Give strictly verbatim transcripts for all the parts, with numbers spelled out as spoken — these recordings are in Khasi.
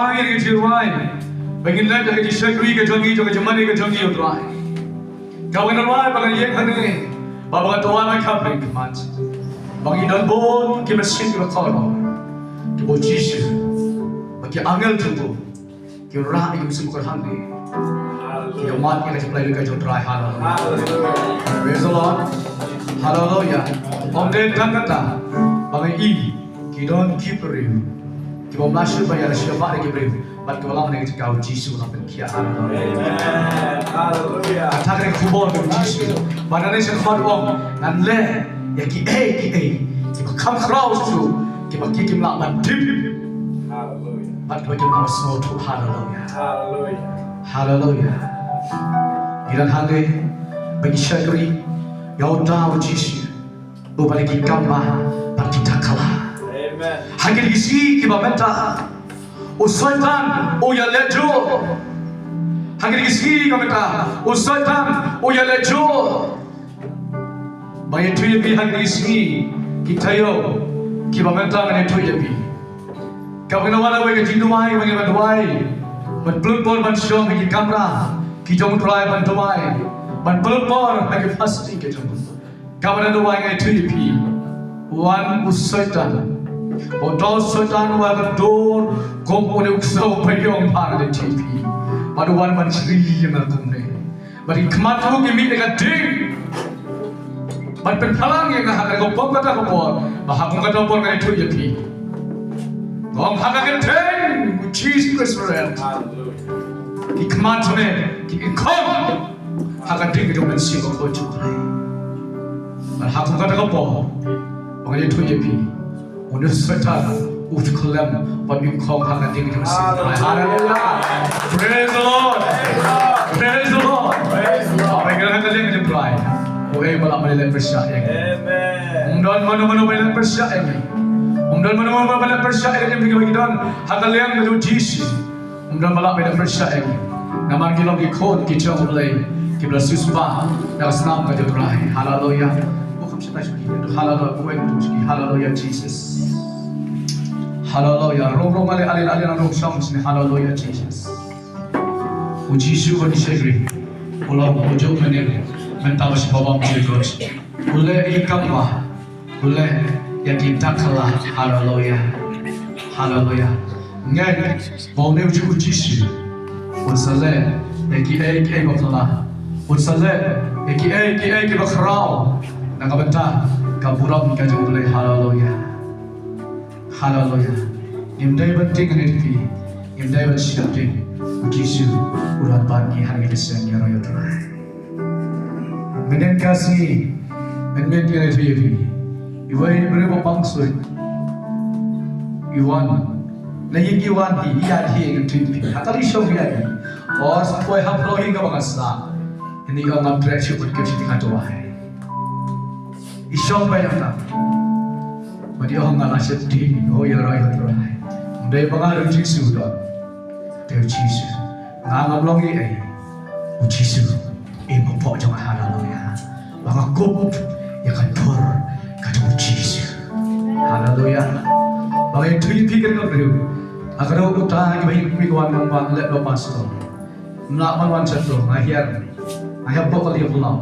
Ai, ngi ju rwai ba ngin leh da ka jingshakri ka jong ngi, jong ka jingmane ka jong ngi, U Trai. Ka wan rwai ba ngan ïeng hangne, ba ba ka twa na ka pyrshah khmat, ba ngi don bun ki mynsiem ki ba kordor, kiba U Jisu bad ki angel jong u ki rah ïa ki mynsiem kordor hangne. Ki ïa mad ïa ka jingpynlait lut ka jong U Trai. Haleluya. Praise the Lord. Haleluya. Ym dei tang kata ba ngi i ki don ki briew kiba ym lah shuh ban ïa shuh ba ki briew, bad kiba lam ne ka jingkyrkhu U Jisu u la pynkhiah. Haleluya. Amen. Haleluya. Kata ka dei ka khubor ka jong U Jisu. Ba nane sha khmat u ong ngan leh ïa kiei kiei kiba kham khraw shuh, kiba ki kim lah ban tip. Haleluya. Bad kiba kim lah ban sngewthuh. Haleluya. Haleluya. Haleluya. Ngi don hangne ba ngi shakri ïa uta U Jisu uba dei ki kam bad ki takala. Amen. Ha kine ki sngi kiba mynta u Soitan u ïaleh jur. Ha kine ki sngi kiba mynta u Soitan u ïaleh jur. Ba ngi ïathuh ïa phi ha kine ki sngi ki taïew kiba mynta, ngan ïathuh ïa phi. Ka ban wan wei ka jingduwai, ban wan duwai, ban pynlut por ban shong ha ki kamra ki jong U Trai, ban duwai, ban pynlut por ha ki fasting ki jong. Ka ban duwai, ngan ïathuh ïa phi, u wan u Soitan. Uta u Soitan u wan ka dur kum une u ksew ba ïong, ba ngan ïathuh ïa phi, bad u wan ban shri ïa nga kumne. Bad ki khmat jong u ki mih da ka ding ban pynpaw lang ïa nga ha kane ka por, kata ka por, bad ha kum kata ka por ngan ïathuh ïa phi. Nga ong ha ka kyrteng U Jisu Khrist. Haleluya. Ki khmat jong me ki kyngkhong ha ka ding jong U Mynsiem Bakhuid U Blei. Bad ha kum kata ka por ba ngan ïathuh ïa phi, une u Soitan u khyllem ban kyngkhong ha ka ding jong U Blei. Haleluya. Praise the Lord. Praise the Lord. Praise the Lord. Ba ngi ha ka ding jong U Blei, uei ba lah ban leh pyrshah ïa ngi? Amen. Ym don mano mano ba leh pyrshah ïa ngi. Ym don mano mano ba leh pyrshah ïa ngi, ngi don ha ka liang jong U Jisu. Ym don ba lah ban leh pyrshah ïa ngi. Namar ngi long ki khun ki jong U Blei kiba la siewspah da ka snam ka jong U Trai. Haleluya. Haleluya. Haleluya, Jesus. Haleluya. Rung rung ale ale ale rung shong sini. Haleluya, Jesus. U Jisu ba ngi shakri u long u juh mynnin mynta ba shu bam jingkoit. U leh ïa ki kam ba u leh ïa ki takala. Haleluya. Haleluya. Ngeit ba une u Jisu un sa leh ïa kiei kiei ba phylla, un sa leh ïa kiei kiei kiba khraw na ka bynta ka burom ka jong U Blei. Haleluya. Haleluya. Ngim dei ban tieng ïa phi, ngim dei ban sheptieng. U Jisu u la bat ngi ha ngi, te seng ïa roi ïa U Trai. Mynnin ka sngi, mynnin ka sngi, iwei i briew ba pang suit i wan. La ïing i wan hi, ïa hi ngan tip hi. Ha ka li shong ïa hi. Os poi hap lo hi kaba nga sah. Ini ong ngam treh shuh ban kiew shuh, ka duwai. I shong bai ong ta. Ba dei ong nga la sheptieng, oh ïa roi ïa roi. Dei ba nga ruh Jisu don. Te U Jisu, nga ngam long ei ei. U Jisu im hapoh jong nga. Haleluya. Ba nga kup ïa ka dur ka jong U Jisu. Haleluya. Ba nga ïathuh ïa phi kane ka briew, ha ka dei uta ngi ba ïa phi wan nang ba leh da u pastor. Ym lah ban wan sha to, nga hiar, nga hiar bok ka liang phyllaw.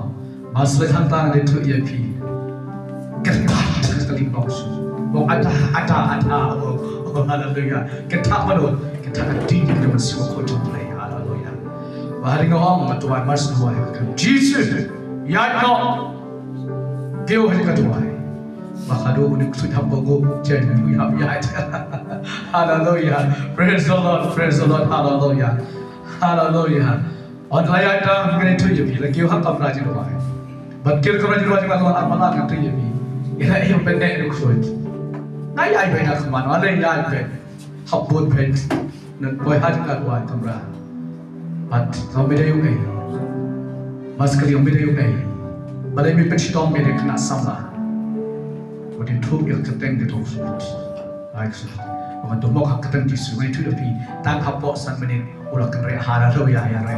Ba shlei hangta ngan ïathuh ïa phi. Kyrpad ka liang phyllaw shuh. Bok ada ada ada. Oh, oh, haleluya. Kyrpad mano? Kyrpad ka ding ka jong U Mynsiem Bakhuid U Blei. Haleluya. Ba ha ri nga ong nga duwai, mar shu duwai ka Jisu, ïaid noh. Kiew ha ka duwai. Ba haduh une u ksuid hap bok, jen u hap ïaid. Haleluya. Praise the Lord. Praise the Lord. Haleluya. Haleluya. Ot la ïaid ta, ngan ïathuh ïa phi, la kiew ha kamra jingduwai. Ban kiew kamra jingduwai jong nga, la ar malan ngan ïathuh ïa phi. Ïa la ïa pyneh u ksuid. Nga ïaid beit na khmat, ale ïaid beit. Hap bud beit. Ngan poi ha jingduwai kamra. Bad nga ym dei uei. Bad ka liang ym dei uei. Balei me pynshitom me da khynnah samla? Wat ïathuh ïa ka kyrteng ka jong u ksuid. Ai, ksuid. Ba ngan ïathuh ïa ka kyrteng Jisu, ngan ïathuh ïa phi. Tang hapoh san minit u la kynriah. Haleluya, ïa roi.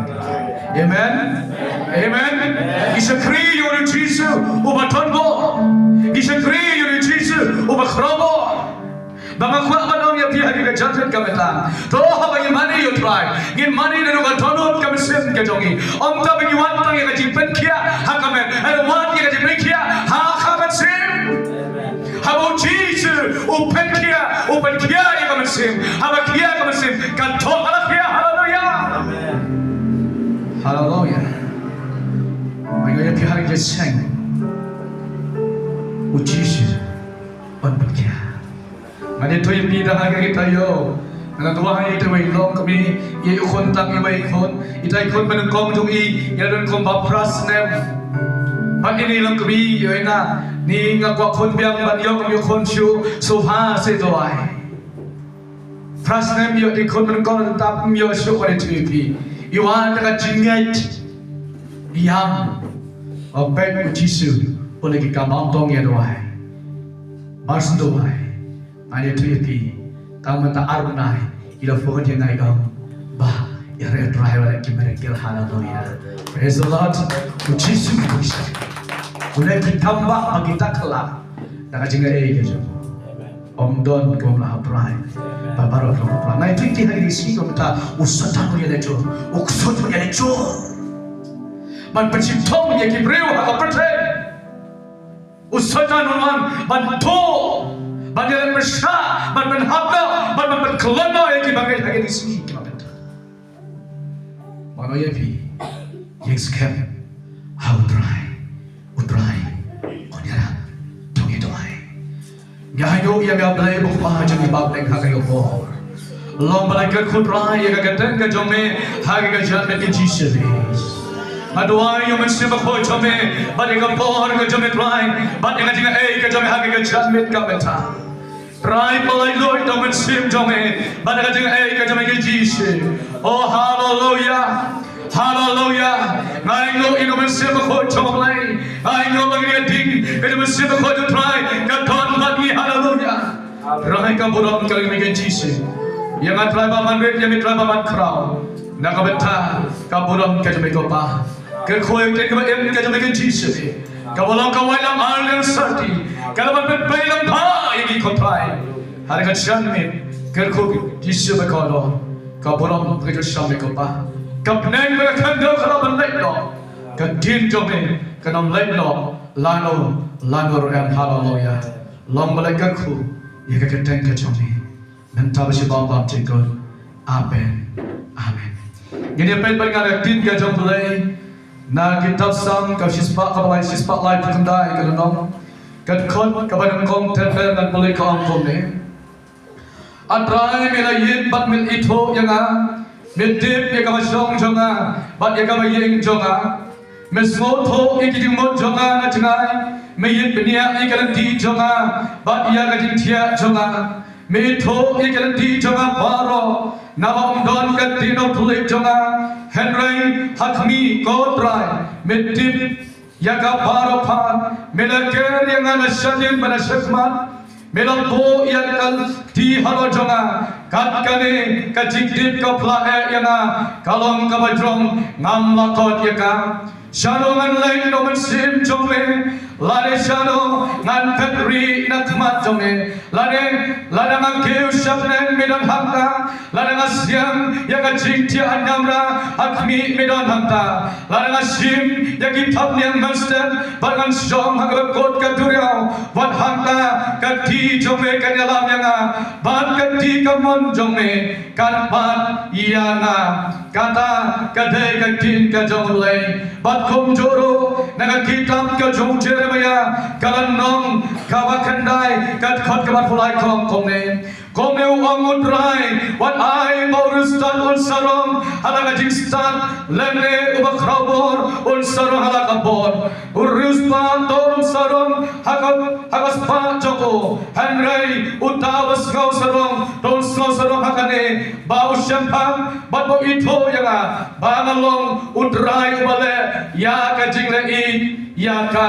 Amen. Amen. Ngi shakri ïa u Jisu uba don bor. Ngi shakri ïa u Jisu uba khraw bor. Ba nga kwah ban ong ïa phi ha kane ka janmiet ka mynta. To haba ngi mane ïa u Trai, ngin mane naduh ka dohnud ka mynsiem ka jong ngi. Ym tang ba ngi wad tang ïa ka jingpynkhiah ha ka met, hynrei wad ïa ka jingpynkhiah ha ka mynsiem. Haba u Jisu u pynkhiah, u pynkhiah ïa ka mynsiem. Haba khiah ka mynsiem, ka doh ka la khiah. Haleluya. Haleluya. Ngi ïa phi ha ka jingïaseng. U Jisu un pynkhiah. Ngan ïathuh ïa phi da ha kane ka taïew. Ngan ïathuh ïa phi, long kmie, ïa u khun tang, ïa u khun. Ita i khun ba nyngkong jong i, i la don kum ba phra snem. Bad ine i long kmie, ïa ina, ni nga kwah khun biang ban ïoh kum u khun shuh, sngewbha sa duwai. Phra snem ïoh i khun ba nyngkong, tang ym ïoh shuh, ngan ïathuh ïa phi. I wan da ka jingngeit. Ïam. Ïa peit u Jisu, u la ki kam, ym tang ïa duwai. Mar shu duwai. Ngan ïathuh ïa phi. Tang mynta ar bnai, i la phone ïa nga, i ong, "Bah, ïa ri Trai u la leh ki miracle." Haleluya. Praise the Lord. U Jisu Khrist u leh ki kam ba, ba kita khlad. Da ka jingaiei ka jong u. Ym don kaba ym lah ha u Trai. Ba baroh ki long ha u Trai. Ngan ïathuh ïa phi ha kine ki sngi, kumta u Soitan un ïaleh jur. U ksuid un ïaleh jur ban pynshitkhong ïa ki briew ha ka pyrthei. U Soitan u wan ban tuh, ban ïaleh pyrshah, ban pynhap noh, ban, ban pynkylla noh ïa kiba ngeit ha kine ki sngi kiba mynta. Mano ïa phi, ïeng skhem ha u Trai, u Trai un ïarap, to ngin duwai. Ngi ainguh ïa me, A Blei, ba u Kpa jong ngi ba ha bneng, ha kane ka por. Long ba la kyrkhu, Trai, ïa ka kyrteng ka jong me ha kane ka janmiet, Jisu. Nga duwai ïa u Mynsiem Bakhuid jong me bad ïa ka bor ka jong me, Trai, bad ïa ka jingaiei ka jong me ha kane ka janmiet ka mynta. Trai, ba la ïoh da u Mynsiem jong me bad ïa ka jingaiei ka jong me, Jisu. Oh, haleluya. Haleluya. Nga ainguh ïa u Mynsiem Bakhuid jong U Blei. Nga ainguh ba ngi ïa ding ïa u Mynsiem Bakhuid, Trai, ka don bad ngi. Haleluya. Trai, ka burom ka long ïa me, Jisu. Ïa nga, Trai, ba man rit, ïa me, Trai, ba man khraw. Na ka bynta ka burom ka jong me, ko Pa. Kyrkhu ïa ka ktien kaba im ka jong me, Jisu. Kaba long ka wailam arliang syrti, kaba pynpei lyngba ïa ngi, ko Trai. Ha kane ka janmiet, kyrkhu, Jisu, ba ka long ka burom ka jong me, ko Pa. Ka bneng bad ka khyndew ka lah ban leit noh, ka ktien jong me kan ym leit noh lano lano ruh em. Haleluya. Long ba la kyrkhu ïa ka kyrteng ka jong me. Mynta bad shabar bad shabar. Amen. Amen. Ngin ïa peit bad nga na ka ktien ka jong U Blei na ka kitab Salm ka shispah, kaba lai, shispah laiphew khyndai, ka lynnong. Ka dkhot kaba nyngkong, tang ngan pule, ka ong kumne. A Trai, me la ïeit bad me la ithuh ïa nga. Me tip ïa kaba shong jong nga bad ïa kaba ïeng jong nga. Me sngewthuh ïa ki jingmut jong nga na jngai. Me ïeit bniah ïa ka lynti jong nga bad ïa ka jingthiah jong nga. Me ithuh ïa ka lynti jong nga baroh, naba ym don ka tieng nongtylli jong nga. Hynrei ha khmih, ko Trai, me tip ïa ka baroh pat. Me la ker ïa nga na shadien bad na shakhmat. Me la buh ïa ka kti halor jong nga. Kat kane ka jingtip ka phla eh ïa nga, ka long kaba jrong, ngam lah kot ïa ka. Shano ngan leit na u mynsiem jong me? Lane shano ngan phet rieh na khmat jong me? Lane lada nga kiew sha bneng, me don hangta. Lada nga siang ïa ka jingthiah ha niamra, ha khmih, me don hangta. Lada nga shim ïa ki thapniang mynstep bad ngan shong ha kaba kut ka duriaw, wat hangta ka kti jong me kan ïalam ïa nga, bad ka kti kamon jong me kan bat ïa nga. Kata ka dei ka ktien ka jong U Blei. Bad kumjuh ruh na ka kitab ka jong u Jeremaïah, ka lynnong kaba khyndai, ka dkhot kaba arphew lai, ka ong kumne. Kumne u ong U Trai, wat ai ba u riewstad un sarong ha la ka jingstad, lane uba khraw bor un sarong ha la ka bor. U riewspah to un sarong ha ka, ha ka spah jong u, hynrei uta uba sngew sarong to un sngew sarong ha kane, ba u shemphang bad ba u ithuh ïa nga, ba nga long U Trai uba leh ïa ka jingleh ïeit ïa ka.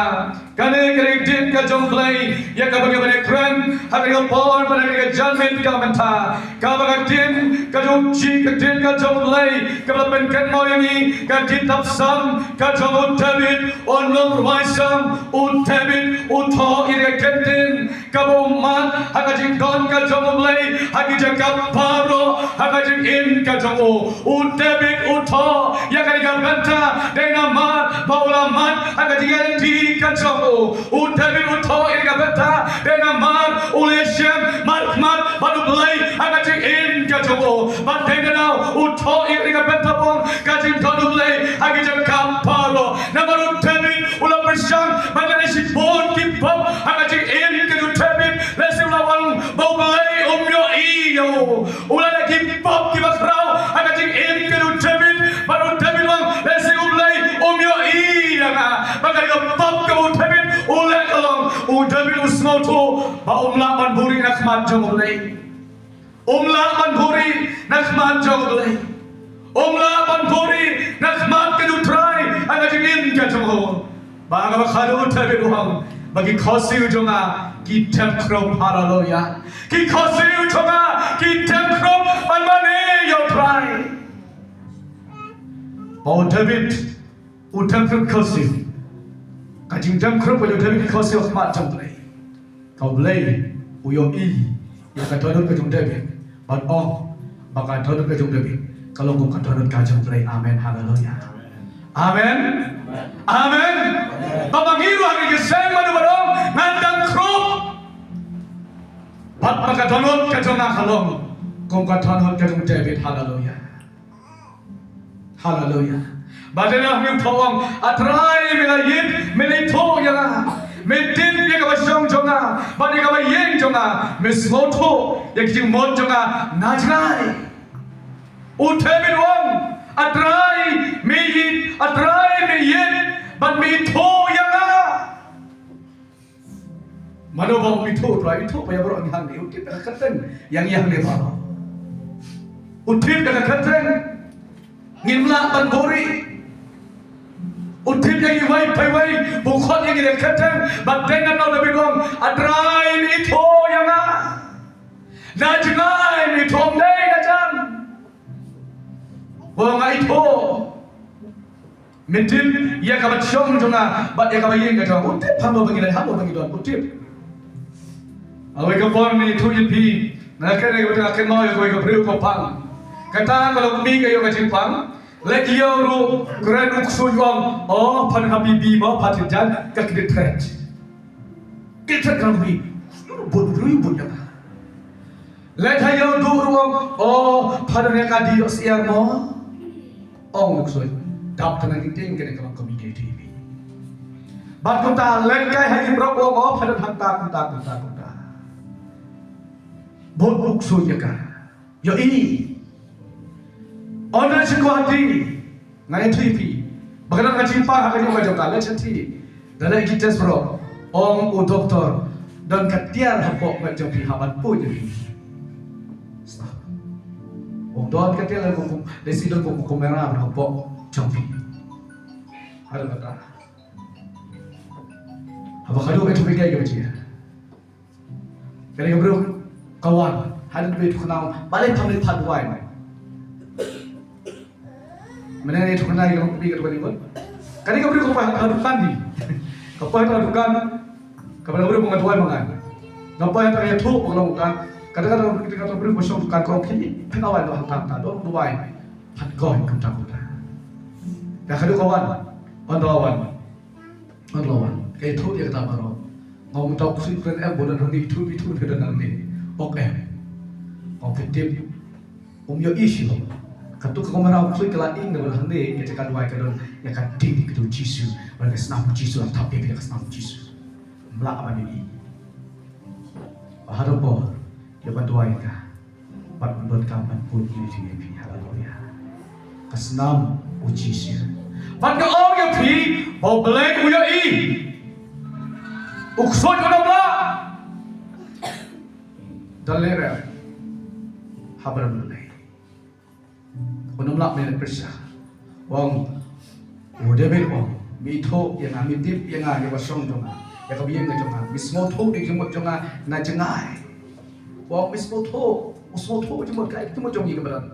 Kane ka dei ka ktien ka jong U Blei, ïa kaba ngi ban ïakren ha kane ka por bad ha kane ka janmiet ka mynta. Kaba ka ktien ka jong U Blei, ka ktien ka jong U Blei, kaba la pynkynmaw ïa ngi ha ka kitab Salm ka jong u David, u nongrwai Salm, u David u thoh ïa ka ktien kaba u mad ha ka jingdon ka jong U Blei ha ki jaka baroh ha ka jingim ka jong u. U David u thoh ïa kane ka bynta, dei namar ba u la mad ha ka jingïaid ka jong u. U David u thoh ïa kane ka bynta, dei namar u la ïashem markhmat bad U Blei ha ka jingim ka jong u. Bad dei na u thoh ïa kane ka bynta ba u ong ka jingdon U Blei ha ki jaka baroh. Namar u David u la pyrshang ba ka dei shibun ki pop ha ka jingim ka jong u David. Lehse u la wan ba U Blei um ïohi ïa u. U la leh ki pop kiba khraw ha ka jingim ka jong u David. Bad u David u ong lehse U Blei um ïohi ïa nga. Bad ka dei ka pop kaba u David u leh ka long, u David u sngewthuh ba um lah ban buhrieh na khmat jong U Blei. Um lah ban buhrieh na khmat jong U Blei. Um lah ban buhrieh na khmat ka jong U Trai ha ka jingim ka jong u. Bad kaba khadduh u David u ong ba ki khohsiew jong nga ki dem khrup, haleluya. Ki khohsiew jong nga ki dem khrup ban mane ïa U Trai. Ba u David u dem khrup khohsiew. Ka jingdem khrup ka jong u David ka khohsiew ha khmat jong U Blei. Ka U Blei u ïohi ïa ka dohnud ka jong u David. Bad u ong ba ka dohnud ka jong u David ka long kum ka dohnud ka jong U Blei. Amen, haleluya. Amen. Amen. Ba ma ngi ruh ha kine ki seng manu ba ong ngan dem khrup. Bad ba ka dohnud ka jong nga ka long kum ka dohnud ka jong u David, haleluya. Haleluya. Bad dei na u thoh u ong, A Trai, me la ïeit, me la ithuh ïa nga. Me tip ïa kaba shong jong nga bad ïa kaba ïeng jong nga. Me sngewthuh ïa ki jingmut jong nga na jngai. U David u ong, A Trai, me ïeit, A Trai, me ïeit bad me ithuh ïa nga. Mano ba um ithuh, u Trai u ithuh ba ïa baroh ngi hangne, u tip da ka kyrteng ïa ngi hangne baroh. U tip da ka kyrteng ngim lah ban buhrieh. U tip ïa ngi iwei pa iwei, ba u khot ïa ngi da ka kyrteng. Bad dei na u David u ong, A Trai, me ithuh ïa nga. Na jngai me ithuh, ym dei na jan. Ba nga ithuh. Me tip ïa kaba shong jong nga bad ïa kaba ïeng ka jong nga. U tip hangno ba ngi leit, hangno ba ngi don, u tip. Kawei ka por ngan ïathuh ïa phi na kane kaba nga kynmaw ïa kawei ka briew kaba pang. Kata ka long kmie ka ïoh ka jingpang. Leit ïew ruh kren u ksuid u ong, o phan ha B B mo, phan tip jan ka kdit thret. Kdit thret ka long kmie. Bun briew bun ïa ka. Leit ha ïew duh ruh u ong, o phan ha ka dih ïoh syiar mo. Ong u ksuid, dap tang na ki tieng kane ka long kmie ka ïathuh ïa phi. Bad kumta leit kai ha ïing brok u ong, o phan don hangta kumta kumta kumta. Bun u ksuid ïa ka. Ïohi. Ong leit sha Guwahati. Nga ïathuh ïa phi ba ka don ka jingpang ha ka jong ka jong ka, leit sha ti. Da leit ki test baroh, ong u doktor, don ka tiar hapoh met jong phi, hap ban poi ïa phi. Stop. Ong don ka tiar, lei kum, lei shi don kum, kum kamera hapoh jong phi. Haduh kata. Haba ka dei ka jong phi ka jong phi. Kane ka briew ka wan, haduh ba ïathuh kynmaw, balei pham leit phah duwai. Mynne ïathuh kynmaw ïa ka long kmie ka duwai ni bad. Kane ka briew ka poi ha dukan di. Ka poi ha dukan. Ka poi ha briew ba nga duwai ma nga. Nga poi ha ka ïathuh ba ka long dukan. Kata kata ka briew ka shong dukan ka ong, phi pynduwai noh hangta hangta, don duwai. Pynduwai kumta kumta. Ka khadduh ka wan. Wan da wan. Wan la wan, ka ithuh ïa kata baroh. Nga ong, uta u ksuid kren em, ba u don hangne, ithuh, ithuh, ka don hangne. Ok em. Nga ong, phi tip, um ïohi shuh. Katto ka kamra u ksuid ka la ing, ba u don hangne, ka jaka duwai ka don ïa ka ding ka jong u Jisu. Bad ka snam u Jisu la thap ïa ka snam u Jisu. Ym lah ban ïohi. Ba ha ka por ïa ban duwai ïa ka. Bad un donkam ban put ïa phi, ïa phi, haleluya. Ka snam u Jisu. Bad nga ong ïa phi ba U Blei u ïohi. U ksuid un ym lah. Don leh rem. Haba don U Blei. Un ym lah ban pyrshah. U ong, u David u ong, Mi thoh ïa nga, mi tip ïa nga, ïa ka shong jong nga, ïa ka biang ka jong nga. Mi sngewthuh ïa ka jingmut jong nga na jngai. Wa mi sngewthuh, u sngewthuh jingmut ka, jingmut jong ngi ka badan.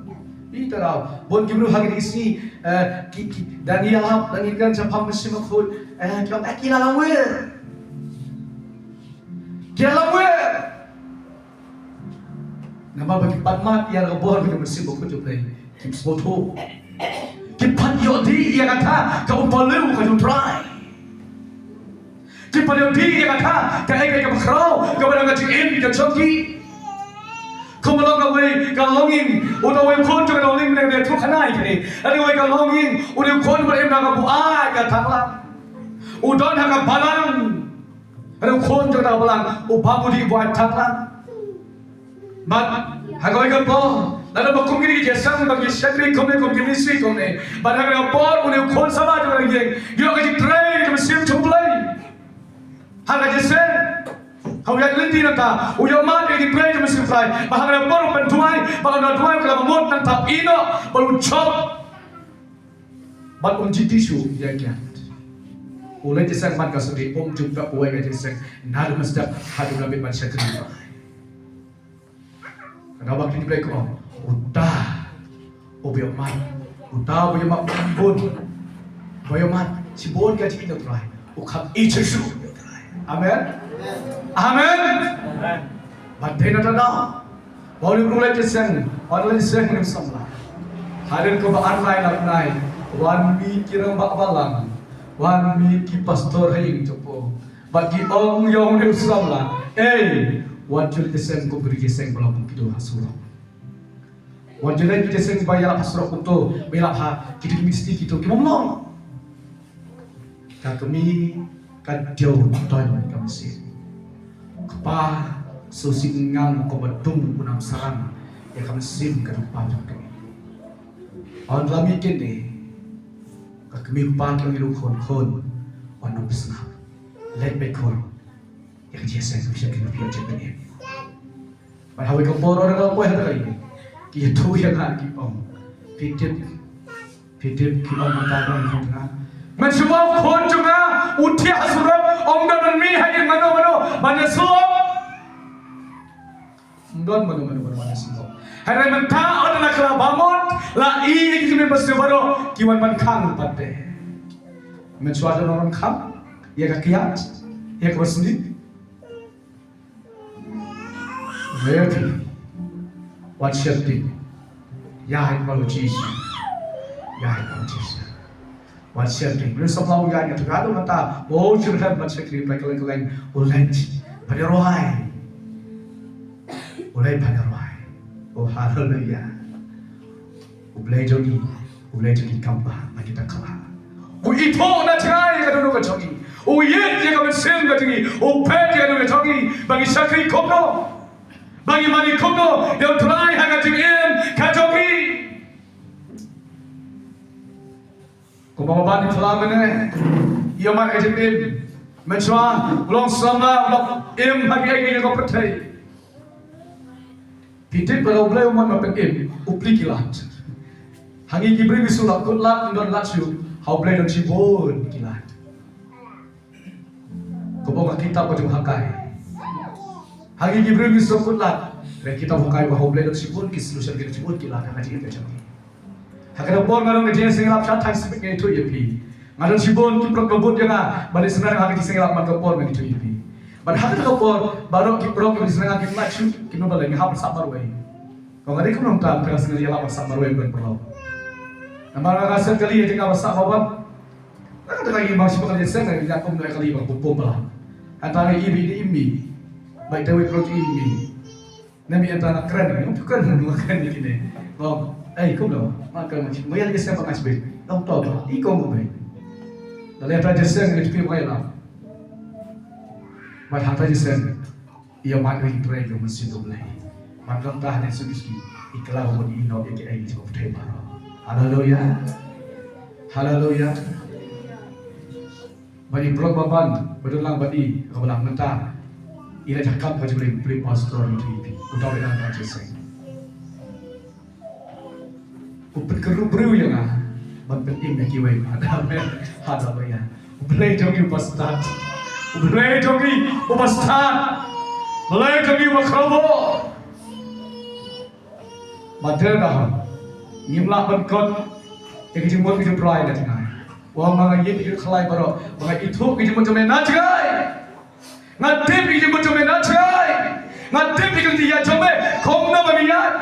Ita raw, bun ki briew ha kine ki sngi, eh, ki, ki, da ngi ïalap, da ngi kren shaphang mynsiem bakhuid, eh, ki ong, eh, ki la lamwir. Ki la lamwir. Namar ba ki pan mad ïa ka bor ka mynsiem bakhuid jong U Blei. Kim sngewthuh. Ki pan ïoh dih ïa kata ka umpali u ka jong U Trai. Ki pan ïoh dih ïa kata ka ei ka bakhraw kaba dang ka jingim ka jong ki. Kum long kawei ka longing, uta uwei u khun jong ka longing ne ne thu khanai kine. Ani wei ka longing, u dei u khun ba im na ka buaid ka thanglang. U don ha ka balang. Hynrei u khun jong ka balang, u bam u dih u buaid thanglang. Bad ha kawei ka por, lada ba kum kine ki jingïaseng ba ki shakri kumne kum ki misi kumne. Bad ha kawei ka por une u khun samla jong ka ïing, ïoh ka jingtrei ka mynsiem jong U Blei. Ha ka jingïaseng, ha u ïaid lynti nangta, u ïoh mad ïa ka jingtrei ka mynsiem U Blei. Bad ha kawei ka por u pynduwai, bad u duwai u khlem mut nangta u ïehnoh, bad u jop. Bad um jied shuh ïa kiad. U leit jingïaseng man ka sdie, um ju pep uwei ka jingïaseng. Naduh mynstep haduh ba la bit ban shakri. Ka daw ba kine ki Blei ka ong, uta uba ïoh mad, uta uba ïoh mad bun, uba ïoh mad shibun ka jingïeit ïa U Trai, u kham ïeit shuh ïa U Trai. Amen. Amen. Bad dei na kata daw ba une u briew u leit jingïaseng, u leit jingïaseng une u samla. Hadien kaba ar lai ar bnai, wan mih ki rangbah balang, wan mih ki pastor ha ïing jong u. Bad ki ong ïa une u samla, ei, wat ju leit jingïaseng kum ki riewjingïaseng ba long kum kito ha surok. Wat ju leit jingïaseng ba ïalap ha surok kumto, ba ïalap ha kito ki ministry kito ki bym long. Ka kmie ka diaw toiñ ka mynsiem. Kpa, sngewsih ngang kumba dung u nang sarang ïa ka mynsiem ka jong u kpa jong ka kmie. Hynrei la mih kine, ka kmie u kpa ki ong ïa u khun, khun, wat nang pynshai. Leit beit khun. Ïa ka jingïaseng ka mynsiem ka jong phi. Bad ha kawei ka por, haba nga la poi ha kata ka ïing, ki ïathuh ïa nga, ki ong, phi tip, phi tip, ki ong mynta, ki ong mynta, mynshuwa u khun jong nga u thiah ha surok, ym don ban mih ha ïing mano mano ban ïasyllok. Ym don mano mano ban ïasyllok. Hynrei mynta ynda la kylla ba mut, la ïohi ïa ki jingmut mynsiem baroh ki wan ban khang pat de. Mynshuwa don ban khang ïa ka kyiad, ïa kaba sniew. Ready. Wat sheptieng. Ïaid bad U Jisu. Ïaid bad U Jisu. Wat sheptieng. Briew samla u ïaid, nga tip haduh mynta ba u shyrkhei ban shakri, ba kylleng kylleng u leit ban ïa rwai. U leit ban ïa rwai. Oh, haleluya. U Blei jong ngi, U Blei jong ngi kam bah na kita kala. U ithuh na jngai ïa ka dohnud ka jong ngi. U ïeit ïa ka mynsiem ka jong ngi. U peit ïa ka dohnud ka jong ngi. Ba ngi shakri kumno, ba ngi mane kumno ïa U Trai ha ka jingim ka jong ngi. Kumba ban ïa phi la mynne, ïa man ka jingim. Mynshuwa u long samla, u long im ha kiei kiei ki pyrthei. Phi tip ba U Blei u mon ba phin im, u plie ki lad. Ha ngi ki briew ngi shu lah kut lad, ym don lad shuh, ha U Blei don shibun ki lad. Kumba ong ka kitab ka jong u Hagai. Ha ngi ki briew ngi shu kut lad. Hynrei kitab u Hagai ba ha U Blei don shibun ki solution, ki don shibun ki lad ha ka jingim ka jong ngi. Ha kata ka por nga don ka jingsngewlap sha thaiñ Smit, nga ïathuh ïa phi. Nga don shibun ki paralok ba bud ïa nga ban leit synran ha ka jingsngewlap, man ka por nga ïathuh ïa phi. Bad ha kata ka por baroh ki paralok kiba leit synran ha ki mat shu, kim don ba leit, nga hap ban sah marwei. Nga dei kumno mynta, mynta ka sngi nga ïalap ban sah marwei ban paralok. Namar nga sngewkylli ïa ka jaka ba sah marwei. Nga kata ka ïing ba shu ba ka leit seng, nga ïa kumno ïa kali ba pum pum ba la. Hynta nga ïohi ba i dei i mei. Ba i dei wei paralok i mei. Nga mih hangta nga kren, nga kren, nga kren ïa kine. Nga ong, "Ei, kumno?" Nga kren, "Nga ïa leit seng ba nga shibit." Nga ong, "To ba, i kong ba." Nga leit hangta jingïaseng, nga leit phi ba nga ïa lap. Bad hangta jingïaseng, i ïa mad ïa u Trai, ïa u Mynsiem U Blei. Bad hangta ha ne shu ki, i kylla ba mut i ïehnoh ïa kiei kiei jong ka pyrthei baroh. Haleluya. Haleluya. Bad i paralok ba ban, ba don lang bad i, ka ba lang mynta. I la jakam ka jingim, pli pastor ïa u, uta u dang ka jingïaseng. U pynkyrduh briew ïa nga. Ban pynim ïa kiwei pat. Amen. Haleluya. U Blei jong ngi uba stad. U Blei jong ngi uba stad. U Blei jong ngi uba kyrpad. Ba dei da ngim lah ban kot ïa ki jingmut ki jingpyrshah na jngai. Wan ma nga ïeit ïa ki khlai baroh ba nga ithuh ki jingmut jong me na jngai. Nga tip ïa ki jingmut jong me na jngai. Nga tip ïa ki jingïaid jong me kumno ban ïaid.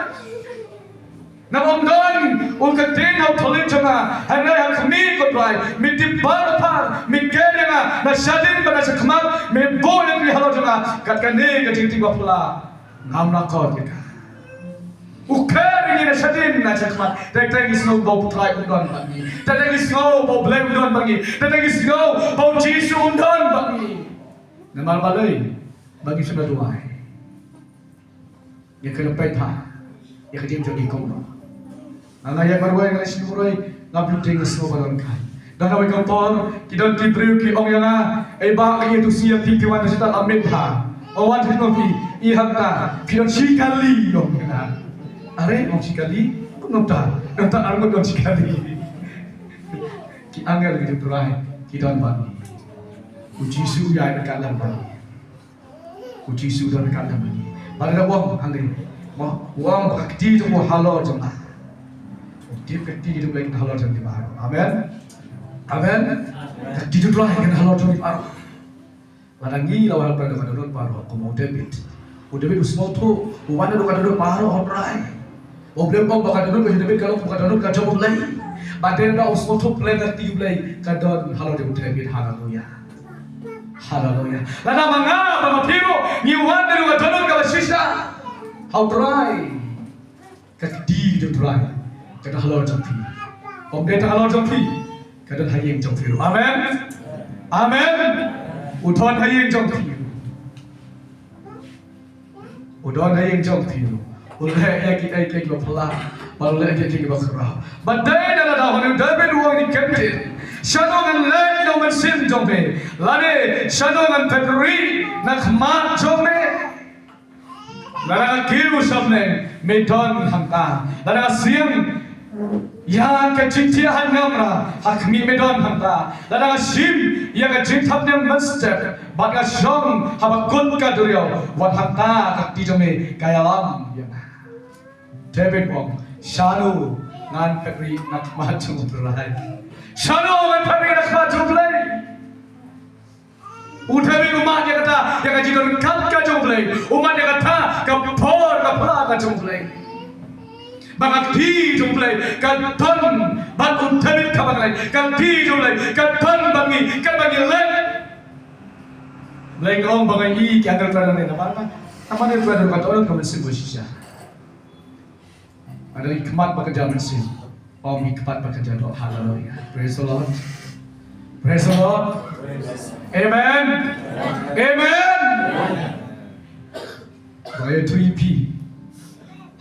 Naba ym don u ktien ha u thylliej jong nga, hynrei ha khmih ko Trai, me tip baroh phar, me kyrkhu ïa nga na shadien bad na shakhmat, me buh ïa nga halor jong nga kat kane ka jingtip ba phylla. Ngam lah kot ïa ka. U kyrkhu ïa ngi na shadien na shakhmat. Teng teng ngi sngew ba u Trai um don bad ngi. Teng teng ngi sngew ba u Blei um don bad ngi. Teng teng ngi sngew ba u Jisu um don bad ngi. Namar balei? Ba ngi sngewduwai. Ïa ka lynti pha ïa ka jingim jong ngi kumno. Nga ïa marwei nga sngewduwai nga pynthei nga sngew ba don kai. Don ha kawei ka por ki don ki briew ki ong ïa nga, "Ei bah, ka ïa tu sia phi phi wan sha ta amit ha. O wan sha phi i hangta phi don shi kali," ong ïa nga. Are ong shi kali? Kumno ta? Don ta arngut don shi kali. Ki angel ki Trai ki don bad ngi. U Jisu ïa ka lam bad ngi. U Jisu don ka dang ni. Ba da ong hangne. Mo, ong ba ka kti jong u halor jong nga. U tip ka kti jong u halor jong ngi baroh. Amen. Amen. Ka kti jong u halor jong ngi baroh. Lada ngi la wan pyndonkam ka dohnud baroh kum u David. U David u sngewthuh, u wan da ka dohnud baroh ha u Trai. U Blei u ong ba ka dohnud ka jong u David ka long kum ka dohnud ka jong u Blei. Ba dei da u sngewthuh pynlong ka kti u Blei ka don halor jong u David. Haleluya. Haleluya. Lada ma nga bad ma phi ruh ngi wan da ka dohnud kaba shisha ha u Trai, ka kti jong u Trai ka don halor jong phi. Ym dei tang halor jong phi, ka don ha ïing jong phi ruh. Amen. Amen. U don ha ïing jong phi ruh. U don ha ïing jong phi ruh. U leh ïa kiei kiei kiba phylla bad u leh ïa kiei kiei kiba khraw. Ba dei na lada u David u ong ïa kane, shano ngan leit na u mynsiem jong me, lane shano ngan phet rieh na khmat jong me? Lada nga kiew sha bneng, me don hangta. Lada nga siang ïa ka jingthiah hangnamra, ha khmih me don hangta. Lada nga shim ïa ka jingthap niam mynstep bad nga shong ha ba kut ka duriaw, wat hangta ka kti jong me ka ïalam ïa nga. David u ong, shano ngan phet rieh na khmat jong u Trai? Shano ngan phet rieh na khmat jong u Blei? U David u mad ïa kata, ïa ka jingdonkam ka jong u Blei. U mad ïa kata ka por ka pla ka jong u Blei. Ba ka kti jong u Blei ka don bad u David kaba ngi leit. Ka kti jong u Blei ka don bad ngi kaba ngi leit. Blei ka ong ba ngi ki angel ka don bad ngi. Namar ka don ka mynsiem ba shisha. Lada ngi khmat ba kynja mynsiem, ym ngi khmat ba kynja doh. Haleluya. Praise the Lord. Praise the Lord. Amen. Amen. Ba ïa tu i pi.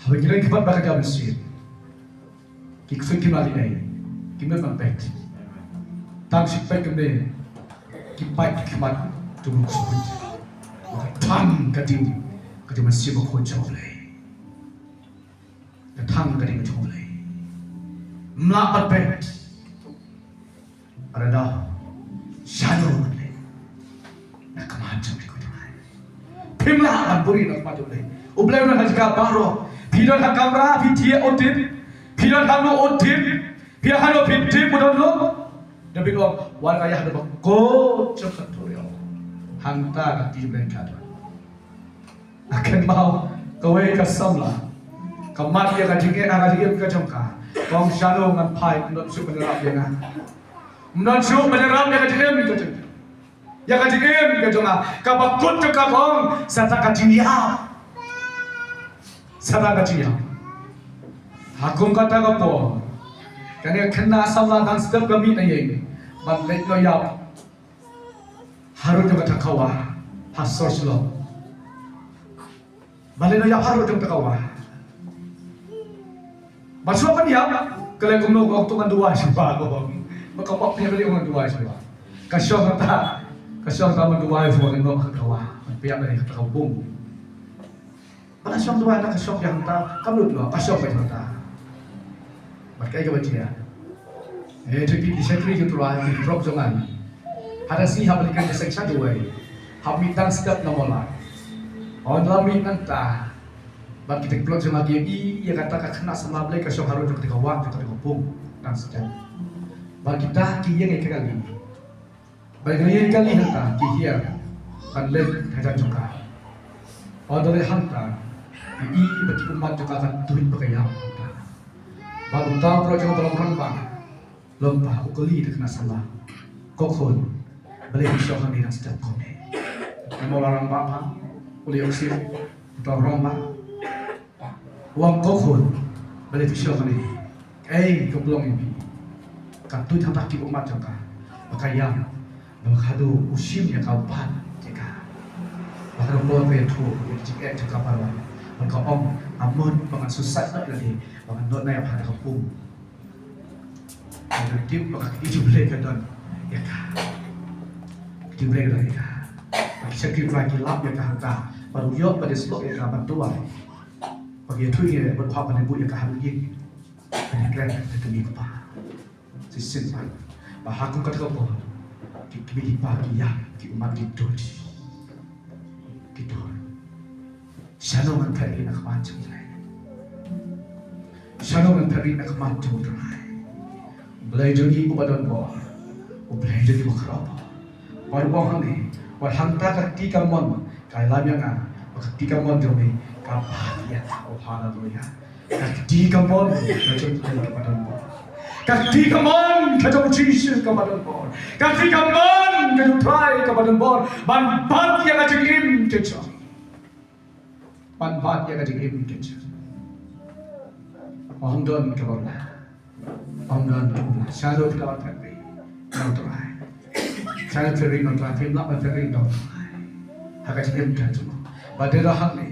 Haba ngi khmat ba kynja mynsiem, ki ksuid ki mali nei, kim dei ban peit. Tang shi peit kim dei, ki peit ki khmat tu buk ksuid. Ba ka tang ka ding ka ding mynsiem ba khun jong u Blei. Ka tang ka ding jong u Blei. Mla pat peit. Ada dah. Shano u Blei. Na khmat jong u Blei. Phim lah ban buri na khmat jong u Blei. U Blei u don ha jaka baroh. Phi don ha kamra, phi thiah u tip. Phi don ha no u tip. Phi ha no phi tip u don lo. David u ong, wan nga ïa ha no ba kut jong ka duriaw. Hangta ka kti jong u Blei ka don. Nga kynmaw kawei ka samla. Ka mad ïa ka jingeh, ïa ka jingim ka jong ka. Ka ong shano ngan phai, ym don shuh ban ïarap ïa nga. Ym don shuh ban ïarap ïa ka jingim ka jong ka. Ïa ka jingim ka jong ka. Kaba kut jong ka ka ong, sa tang ka jingïap. Sa tang ka jingïap. Ha kum kata ka por, kane ka khynnah samla dang step ka mih na ïing. Ban leit noh ïap. Harud jong kata ka wah, ha sor Shilo. Ba leit noh ïap harud jong kata ka wah. Ba shuwa ban ïap, ka leh kumno, ka ong to ngan duwai shuwa. Ba ka pop ïa ka leh ngan duwai shuwa. Ka shong kata, ka shong kata ban duwai shuwa, ngan noh kata ka wah. Ban pep ïa kata ka bung. Ba la shong duwai na ka shong ïa hangta, kam lut noh, ka shong ïa hangta. Bad kaei kaba jia. Eh, to ki shakri ki Trai, ki paralok jong nga. Hada shi haba leit ka seng sha duwai. Hap mih tang step na mola. Ynda la mih nangta. Bad kita ki paralok jong nga ki ïohi ïa kata ka khynnah samla Blei ka shong harud jong kata ka wah jong kata ka pung tang step. Bad kita ki ïeng ïa ka kali. Bad ka ïeng kali hangta ki hiar ban leit hajan jong ka. Ynda leit hangta ki ïohi ba ki ummat jong ka ka tuid ba ka ïap hangta. Bad uta u paralok jong nga u long rangbah. Long ba u kylli ïa ka khynnah samla. Ko khun, balei phi shong hangne tang step kumne? Namar u la rangbah ba u leh u sip, uta u rangbah. U ong ko khun, balei phi shong hangne? Kaei ka long ïa phi? Ka tuid hangta ki ummat jong ka ba ka ïap. Ba ka haduh u shim ïa ka u bat ïa ka. Ba ka dang por ka ïathuh ïa ka jingeh jong ka baroh. Ba ka ong, nga mut ba ngan suicide noh ïa lade ba ngan nud noh ïa pha da ka pung. Ka dei tip ba ka kti jong U Blei ka don ïa ka. Kti jong U Blei ka don ïa ka. Ba ki shakri Trai ki lap ïa ka hangta. Ba u ïoh ba dei slok ïa ka ban duwai. Ba ki ïathuh ïa ba u hap ban buh ïa ka ha ïing. Ba ki kren ka kmie kpa. Shisien ba. Ba ha kum kata ka por. Ki kmie ki kpa ki ïap ki ummat ki dur. Ki dur. Shano ngan phet ïa ka khmat jong U Blei. Shano ngan phet ïa ka khmat jong U Trai. U Blei jong ngi uba don bor. U Blei jong ngi uba khraw bor. Bad u ong hangne, bad hangta ka kti kamon ka ïalam ïa nga. Bad ka kti kamon jong me ka bat ïa nga. Oh, haleluya. Ka kti kamon ka jong U Blei kaba don bor. Ka kti kamon ka jong U Jisu kaba don bor. Ka kti kamon ka jong U Trai kaba don bor. Ban bat ïa ka jingim ka jong. Ban bat ïa ka jingim ka jong. Ym don kaba bha. Ym don kaba bha. Sha ruh phi lah ban phet ring na U Trai. Sha ruh phet ring na U Trai, phim lah ban phet ring na U Trai. Ha ka jingim ka jong. Ba dei ruh hangne.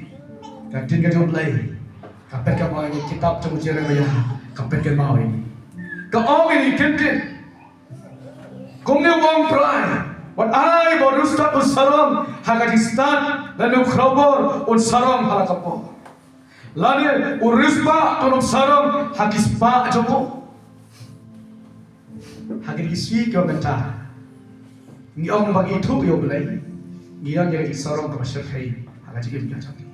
Ka ktien ka jong U Blei ka pynkyndit ïa ngi, kitab jong u Jeremiah ka pynkyndit ïa ngi. Ka ong ïa ngi kyntien. Kumne u ong Trai, wat ai ba u riewstad un sarong ha ka jingstad, lane u khrawbor un sarong ha la ka por. Lane u riewspah un ym sarong ha ki spah jong u. Ha kine ki sngi kiba mynta ngi ong ba ngi ithuh ïa U Blei, ngi ïoh ïa ka jingsarong kaba shyrkhei ha ka jingim ka jong ngi.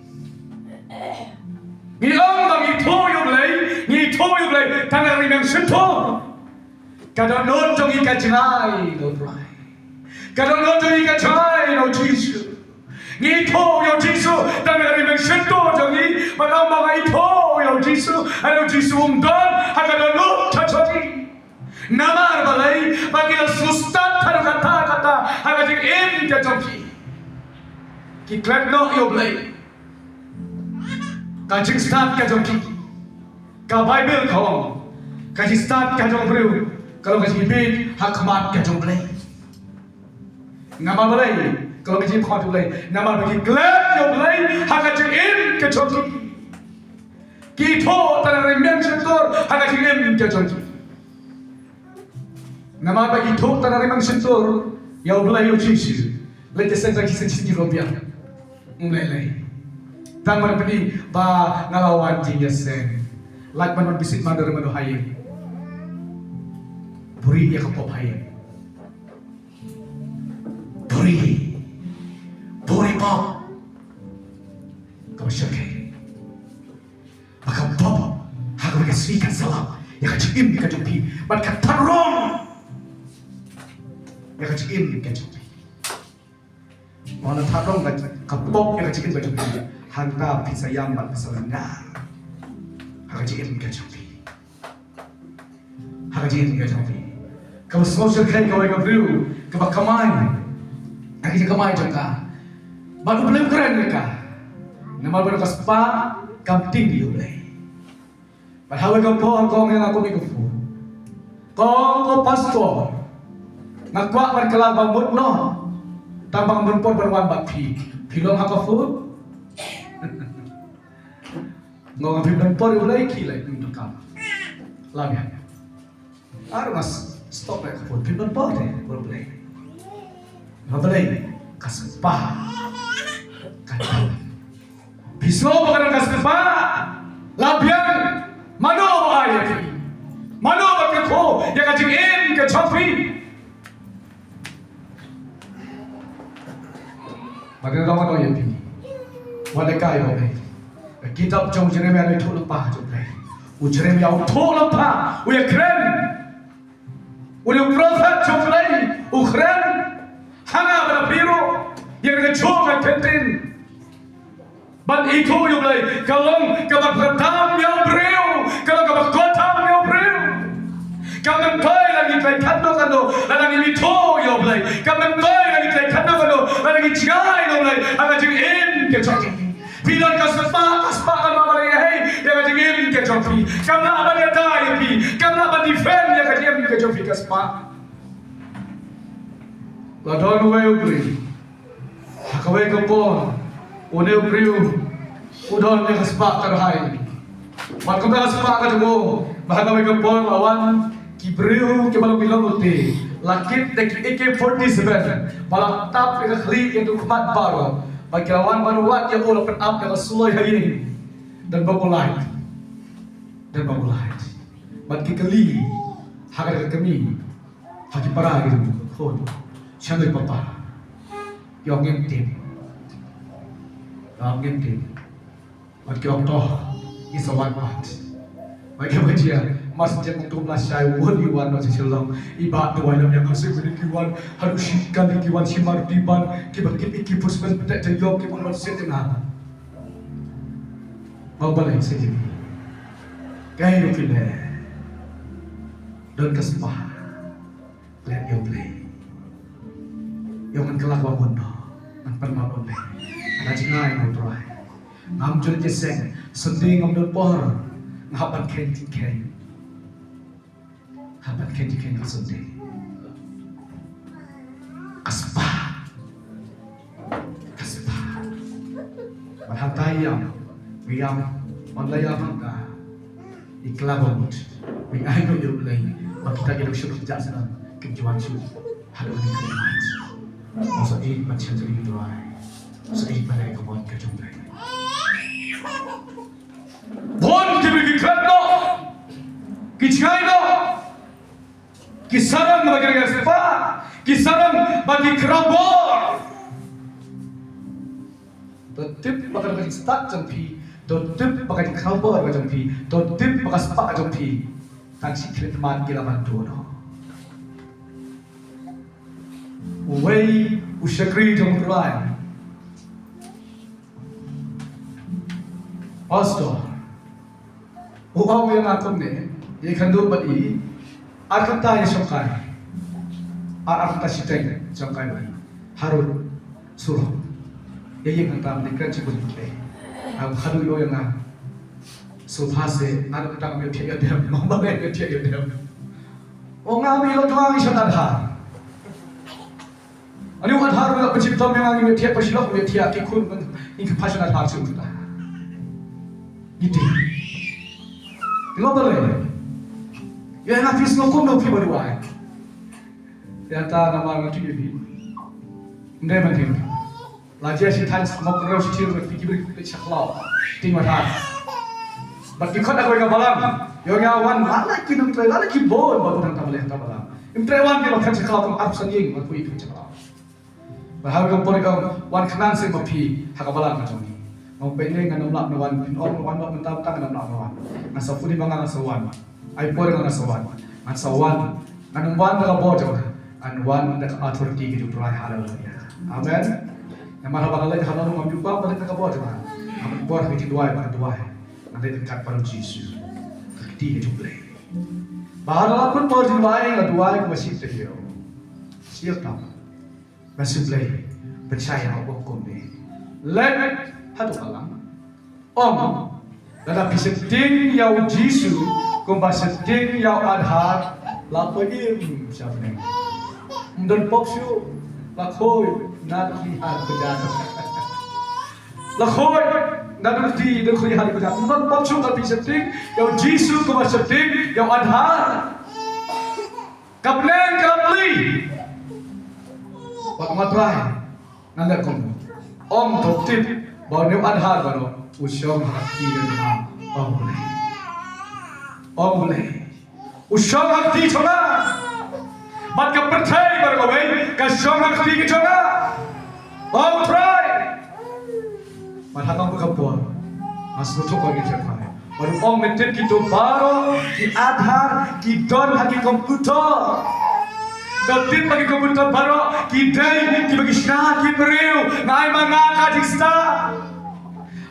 Ngi ong ba ngi ithuh ïa U Blei, ngi ithuh ïa U Blei tang na ka rynïeng shyntur. Ka dohnud jong ngi ka jngai na U Trai. Ka dohnud jong ngi ka jngai na U Jisu. Ngi ithuh ïa U Jisu tang na ka rynïeng shyntur jong ngi. Bad ong ba nga ithuh ïa U Jisu, ha U Jisu um don ha ka dohnud ka jong ngi. Namar balei? Ba ki la sngewstad haduh katta katta ha ka jingim ka jong ki. Ki klet noh ïa U Blei. Ka jingstad ka jong ki, ka Baibl ka ong, ka jingstad ka jong u briew ka long ka jingbieit ha khmat ka jong U Blei. Namar balei ka long ka jingbieit ha khmat U Blei? Namar ba ki klet ïa U Blei ha ka jingim ka jong ki. Ki ithuh tang na ka rynïeng shyntur ha ka jingim ka jong ki. Namar ba ki ithuh tang na ka rynïeng shyntur ïa U Blei, ïa U Jisu. Leit sha seng, sha seng, sha seng ruh biang. Ym lei lei. Tang ban pyni ba nga la wan jingïaseng. Lait ban wan visit mano mano ha ïing. Buhrieh ïa ka pop ha ïing. Buhrieh. Buhrieh pop. Kaba shyrkhei. Ba ka pop ha kawei ka sngi kan sa lap ïa ka jingim ka jong phi. Bad ka thad rong ïa ka jingim ka jong phi. Wan la thad rong ka, ka pop ïa ka jingim ka jong phi. Hangta phin sa ïam bad phin sa lyngngar ha ka jingim ka jong phi. Ha ka jingim ka jong phi. Kaba sngewsih kawei ka briew kaba kamai ha ka jingkamai jong ka. Bad U Blei u kren ïa ka. Namar ba ka spah kam tieng ïa U Blei. Bad ha kawei ka por ka ong ïa nga kum ïa ka phone. Ka ong, ko pastor, nga kwah ban kylla ba mut noh. Tang ba ngam don por ban wan bad phi. Phi long ha ka phone? Nga ong, phim don por ïa U Blei, khie leit, phim donkam. Lam ïa. Ar mas stop ïa ka phone, phim don por ïa U Blei. Namar balei? Ka spah. Ka spah. Phi sngew ba ka don ka spah? La biang. Mano ba ai ïa phi? Mano ba kyrkhu ïa ka jingim ka jong phi. Bad ngan ong ïa phi, wat leh kai ba U Blei. Ka kitab jong u Jeremiah u la ïathuh lypa jong U Blei. U Jeremiah u ïathuh lypa, u ïakren. U dei u prophet jong U Blei, u kren ha nga bad ha phi ruh ïa ka jong ka ktien. Ban ithuh ïa U Blei ka long kaba kordor ïa u briew, ka long kaba kordor ïa u briew. Kam myntoi la ngi trei katno katno lada ngim ithuh ïa U Blei. Kam myntoi la ngi trei katno katno lada ngi jngai ïa U Blei ha ka jingim ka jong ngi. Phi don ka spah, ka spah kan map balei ïa ka jingim ka jong phi. Kam lah ban ïada ïa phi, kam lah ban defend ïa ka jingim ka jong phi ka spah. La don uwei u briew ha kawei ka por, une u briew u don ïa ka spah ka rhai. Bad kumta ka spah ka jong u, ba ha kawei ka por la wan ki briew kiba long ki longluti, la kit da ki A K forty-seven, ba la tap ïa ka khlieh ïa ka khmat baroh. Bad ki la wan ban wad ïa u, la pynap da ka suloi ha ïing. Don ba u lait, don ba u lait. Bad ki kylli ha kata ka kmie, ha ki para ki jong u, khun, sha ïing papa. Ki ong ngim tip. Ki ong ngim tip. Bad ki ong to, ngi sa wan pat. Bad ki ong jia, mar shen jingmut tum lashai, won i wan noh sha Shillong. I Bah Duwai lam ïa nga shu minit ki wan, haduh shi kali ki wan, shi mar diban, kiba kit i ki puspen pyntek jong ki bun ban shet jingha. Ba balei shet jingha. Kaei ruh phi leh. Don ka spah. Leh ïa U Blei. Ïa ngan kylla ba bun noh. Ngan pan ma U Blei. Nga jngai na U Trai. Ngam ju leit seng. Sunday ngam don por. Nga hap ban kheiñ kheiñ. Hap ban kheiñ kheiñ ha Sunday. Ka spah. Ka spah. Ban hangtai ïam. Ïam. Ban la ïam hangta. I kylla ba mut. Wi ai no ïa U Blei. Ba kita ki dok shuh ka jak sdang. Kim ju wan shuh. Haduh kane ka mat. Masa i ban chen jong i Trai. Masa i ban ai ka mon ka jong Blei. Bun ki briew ki khlad noh. Ki jngai noh. Ki sarong ba ki riang spah. Ki sarong ba ki khraw bor. To tip ba ka jingstad jong phi, to tip ba ka jingkhraw bor ka jong phi, to tip ba ka spah ka jong phi. Tang shi khlieh mat ki la ban duh noh. Uwei u shakri jong U Trai. Pastor. U ong ïa nga kumne, ïa kynduh bad i, ar kynta ïa shongkai. Ar, ar kynta shiteng shongkai bad i. Harud, surok. Ïa ïa kynta bad i kren shibun i. Ar haduh ïa nga. Sofa se, ar kynta ngam ïoh thiah ïoh dem, ngam ïoh thiah ïoh dem. Ong nga mi lo tuang i shon Aadhaar. Ani u Aadhaar ruh la pynshim tom ïa nga, ngi thiah pynshilok, ngi thiah ki khun, ngi ki passion Aadhaar shu ta. Ngi ti. Ngi lo balei. Ïa nga phi sngew kumno phi ba duwai. Ïa ta namar nga tu ïa phi. Ndei man phi. La jia shi than sngok reu shi thir phi ki bri phi sha khlaw. Ting Aadhaar. Bad ki khot da kawei ka balang. Ïa nga wan la la ki nongtrei la la ki bun ba bun hangta balei hangta balang. Im trei wan ki ba khan sha khlaw kum ap san ïing ba pui khan sha khlaw. Ba ha ka por ka wan khnang se ma phi ha ka balang ka jong ngi. Ngam pynlong ngan ym lah na wan, phin ong wan noh mynta mynta ngan ym lah na wan. Ngan sa puni ba ngan sa wan. Ai por ngan sa wan. Ngan sa wan. Ngan ym wan da ka bor jong nga. Ngan wan da ka authority ka jong U Trai. Haleluya. Amen. Namar haba ngan leit ha ka nong ngam ju pang ba da ka bor jong nga. Ngan ym por ha ka jingduwai ba ngan duwai. Ngan leit ryngkat bad U Jisu. Ka kti ka jong U Blei. Ba ha la pynbor jingduwai nga duwai kumba shim taïew. Shim tam. Ba shu Blei pynshai ha u kum ne. Leit ha tu ka lang. Ong lada phi sheptieng ïa u Jisu kumba sheptieng ïa u Aadhaar la poi im sha bneng. Ym don pop shuh la khoi na dkhlieh ha dkhlieh. La khoi na dkhlieh dkhlieh ha dkhlieh. Ym don pop shuh lada phi sheptieng ïa u Jisu kumba sheptieng ïa u Aadhaar. Ka bneng ka la plie. Bad nga Trai ngan leh kumno? Ong to tip ba une u Aadhaar baroh u shong ha kti ka jong nga. Ong Blei. Ong Blei. U shong ha kti jong nga. Bad ka pyrthei baroh kawei ka shong ha ka kti ka jong nga. O Trai. Bad ha kawei ka por nga sngewthuh ïa ka jingkyrpad. Bad u ong mynta kito baroh ki Aadhaar ki don ha ki computer. Ka tip ba ki computer baroh ki dei kiba ki shna ki briew. Nga ai ma nga ka jingstad.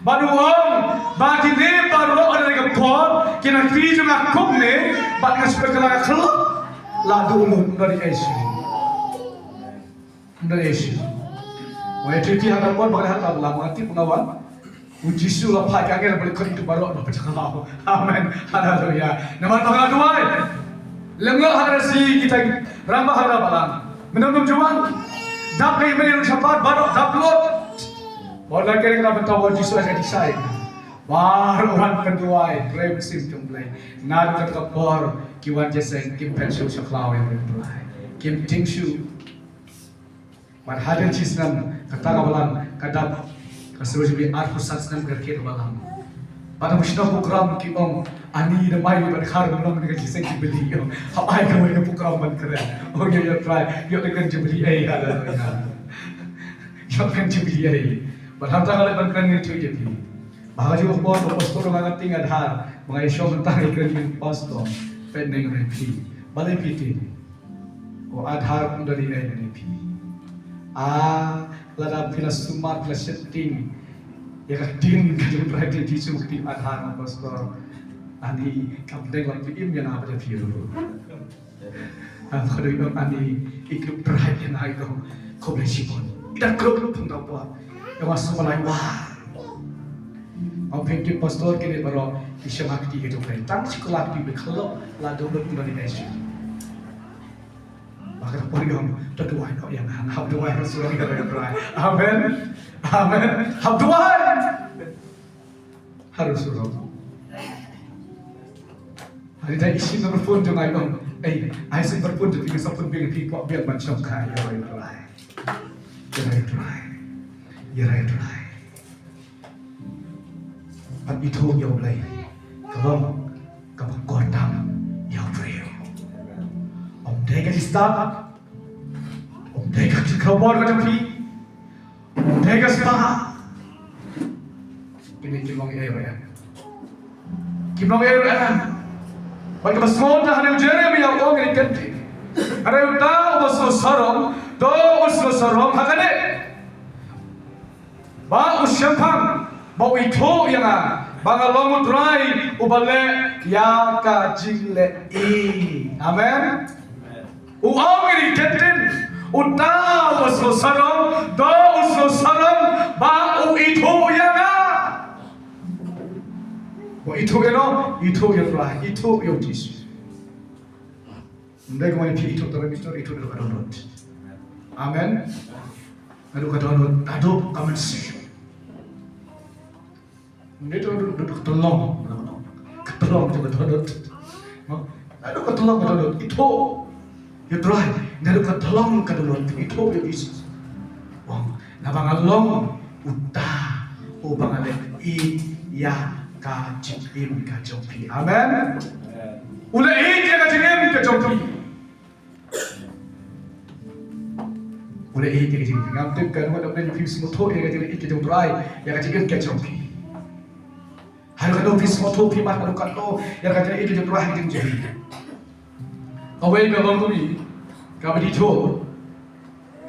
Bad u ong ba kine baroh ha kane ka por ki na kti jong nga kumne, bad nga shu peit ka la ka khlok. La duh lut, ym don ei shuh. Ym don ei shuh. Wa ïa trei ha ka por ba ka la ha ka la ma tip nga wan. U Jisu la phai ka angel ba la khot ïa kito baroh ba pynjah ka law. Amen. Haleluya. Namar ba ka la duwai. Lem nga ha ka rasi kita rangbah ha ka balang. Mynno mynno juan. Dap ka ïa mynno shabar baroh dap lut. Ba la kyrkhu na bynta u Jisu ha ka jingshai. Baroh wan pynduwai, trei mynsiem jong U Blei. Naduh kata ka por ki wan jingïaseng, kim phet shuh sha khlaw ïa U Blei. Kim tieng shuh. Bad hadien shi snem kata ka balang ka dap, ka shu arphew san snem ka rkhie ka balang. Bad ha u snem u Kram ki ong, ani da mai bad khar ban long ka jingïaseng Jubili ïa. Hap ai kawei ka program ban kren. Ong ïa, ïa Trai, ïa ka kren Jubili ei, haleluya. Ïa ka kren Jubili ei. Bad hangta nga leit ban kren ïa u Jubili. Ba ha ka juh ka por ba pastor nga ka tieng Aadhaar, ba nga ïashong mynta ïa ka ring pastor. Peit neng re phi. Balei phi tieng? Ko Aadhaar ym da lei ei ne phi. Ah, lada phi la sumar phi la setting ïa ka ktien ka jong U Trai Jisu ka tieng Aadhaar, pastor. Ani kam dei la phi im ïa nga ba da phi ruh. Am khadoi dong ani i krup trai ïa nai dong. Khublei shibun. I da krup pun da pua. Ïa wa sma lai wa. Ong phin ki pastor kine baroh ki shema kti ki jong phin. Tang shi kula kti be khlo la dong dong dong ni nai shi. Ba ka por ïong to duwai no ïa ngan. Hap duwai ha surok ïa rai rai. Amen. Amen. Hap duwai. Harus surok. Hari dai isi number phone jong ai dong. Ei, ai sim number phone jong phi, sa phone biang phi kwah biang ban shong kai, ïa rai rai. Ïa rai rai. Ïa rai rai. Ban ithuh ïa U Blei. Ka long kaba kordam ïa u briew. Ym dei ka jingstad. Ym dei ka jingkhawbor ka jong phi. Ym dei ka spah. Kine ki long ei ruh em. Ki long ei ruh em. Bad kaba sngewthuh hangne u Jeremiah u ong ïa kane. Hynrei uta uba sngewsarong, to u sngewsarong ha kane. Ba u shemphang, ba u ithuh ïa nga, ba nga long u Trai uba leh ïa ka jingleh. Amen. U ong ïa kane, uta u sngewsarong, to u sngewsarong, ba u ithuh ïa nga. Ba u ithuh ïa no, ithuh ïa u Trai, ithuh ïa u Jisu. Ym dei kumne phi ithuh tang ïa u Mister, ithuh naduh ka dohnud. Amen. Naduh ka dohnud, naduh ka mynsiem. Ym dei naduh, naduh ka tyllong. Ka tyllong jong ka dohnud. Naduh ka tyllong ka dohnud. Ithuh ïa u Trai. Naduh ka tyllong ka dohnud. Ithuh ïa u Jisu. Ong, naba nga long uta uba nga leh ïa ka jingim ka jong phi. Amen. U leh ïa ka jingim ka jong phi. U leh ïa ka jingim. Ngam tip ka ruh da phi sngewthuh ïa ka jingim ka jong u Trai, ïa ka jingim ka jong phi. Haduh katno phi sngewthuh phi mat haduh katno ïa ka jingim ka jong u Trai ha ka jingim jong phi. Kawei ka long kumne, kaba dei jhur.